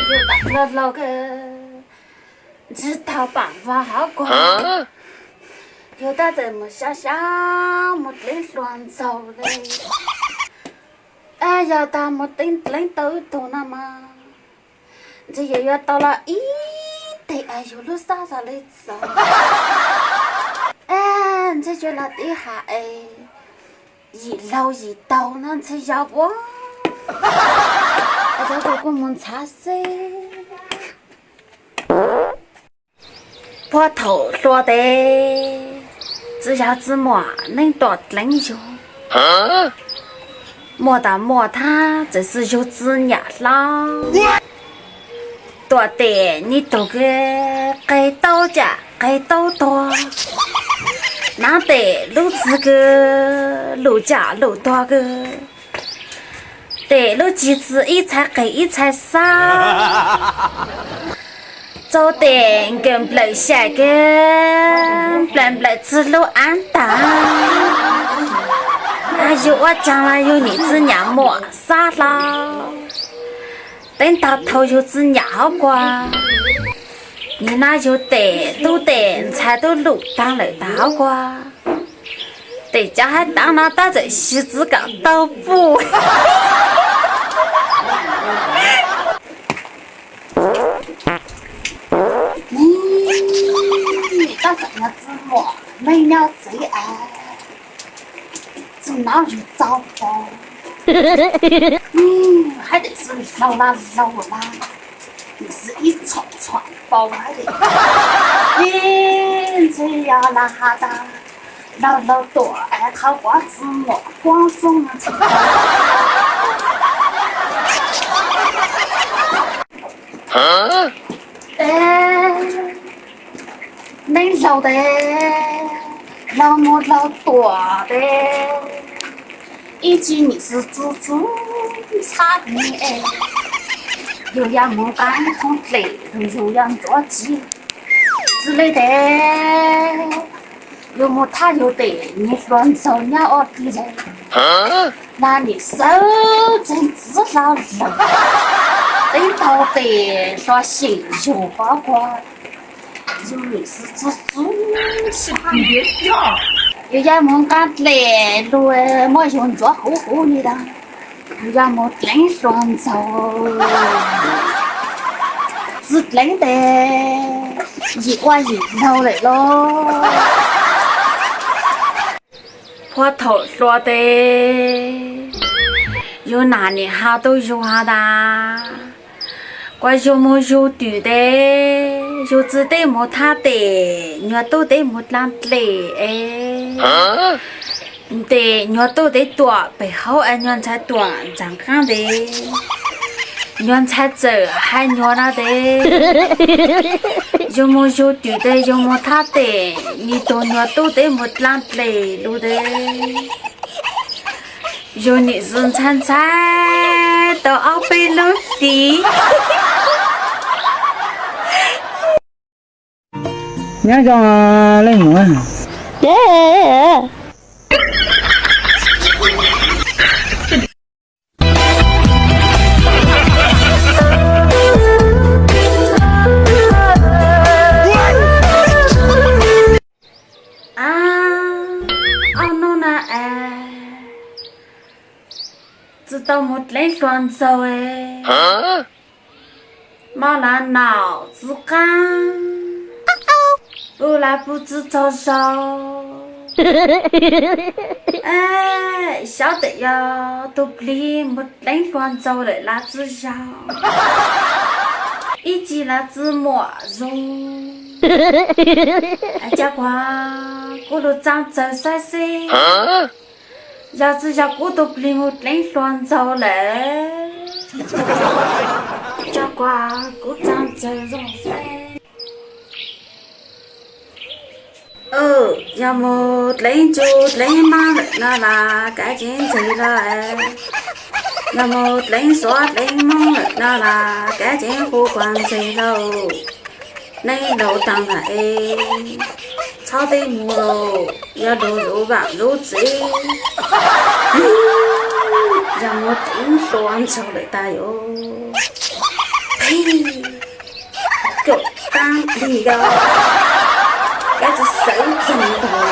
Yus tab laus laus kawg, ntsis tau pam vas hauv kuag, yus tab txawm mus sab sab mus dleev hluas ntxaug li. Yog tas mus dleev dleev tau ib tug no mas, ntshai yus yuav tau los ib teg es yus lub sab xav li txaus. Ntshai yuav los tib hais es yim laug yim taug no ntshai yog ua. Cov kuv kuj mus ntxhab xwb. Puag thaum hluas tes, txiv yawg txiv muam neej tuam dleev yus, muaj tas muaj thab txawm xwb yug txiv nyam hlob. Tuam tes nyiv tug kws qe taub cam qe taub tuag, nav tes lub txwv kws lum cam lum tuag kws, tes lub cig txwv ib txhais qe ib txhais xab. Txaus tes nkawm nplawm xyam kws nplawm nplawm txwv lub ab tag. Yug ua caag mas yug nim txiv nyam muam xab hlo, teeb tag thaum yug txiv nyam hauv kuag, nim no yug tes tub tes ntxhais tub lum taag lawm tag hauv kuag. Tes cov hab taav no tab txawm siv txwv kom tau puj. Tab txawm yog txiv muam neej nyob txiv av, txiv nov yug txaus tau. Hab tes xwb laug laj laug laj, tes xwb ib txhom txhom pau hab tes, ib ntxwg yog laj has tas laug laug tuam es qhov kuv txiv muam kuab xwb no tsis tau. Neej laug tes, laug mus laug tuam tes, ib tsig nim xwb txuj txuj ntxhab ni es, yus yog mus nqaa thoob dlem, yus yog ntxuav txiv, txiv li tes, yus mus thab yus tes nim hluas ntxaug nyob ua dlej, na nim xawb tseeg txiv hlo lawm, teeb tau tes hlo xyeem yus hov kuag, yus nim xwb txuj txuj ntxhab, yus yog mus nqaa dlem lug muab yus ntxuav huv huv li ntag. Yus yog mus dleev hluas ntxaug, txiv dleev tes yim ua yim laug lawm lauj. Puag thaum hluas tes, yus nam nim has tau yus has tas, kuas yus mus yug twm tes, yus txiv teb mus thab tes, nyuag tub teb mus dlaa dlej es, tes nyuag tub teb tuam pem hauv es nyuag ntxhais tuam ntxaag qaab tes, nyuag ntxhais txawm hais nyuag no tes, yus mus yug twm tes yus mus thab tes, nim tug nyuag tub teb mus dlaa dlej lug tes, yus nim xwb ntxhais ntxhais tau ob peb lub hlis. Nyob zoo leej muam. Ab, ob hnub na es tsi tau mus dlev hluas ntxaug es, mob lav naum txi qaab, pw lav pw tsi tsaug zog. Xyov tseem yog tug plig mus dlev hluas ntxaug lawm lav tsi yog, ib tsig lav tsi muam zoo. Ca kuas kuv lug txaag txawg saib seb, yog tsi yog kuv tug plig mus dlev hluas ntxaug lawm. Ca kuas kuv txaag txawg zoo seb. Yog mus dlev ntsu dlev maab lawm no las kav tsev ntxeg lauj. Yog mus dlev xuav dlev moob lawm no las kav tsev hu kuas ntxeg lauj. Neej laug taag lawm es txhob teb mus lauj, yog lug zuv vaam lub tsev. Yog mus dlev hluas ntxaug lawm tas yuav Phi, kaum taab plig ko, koj tsi xav txog ntag.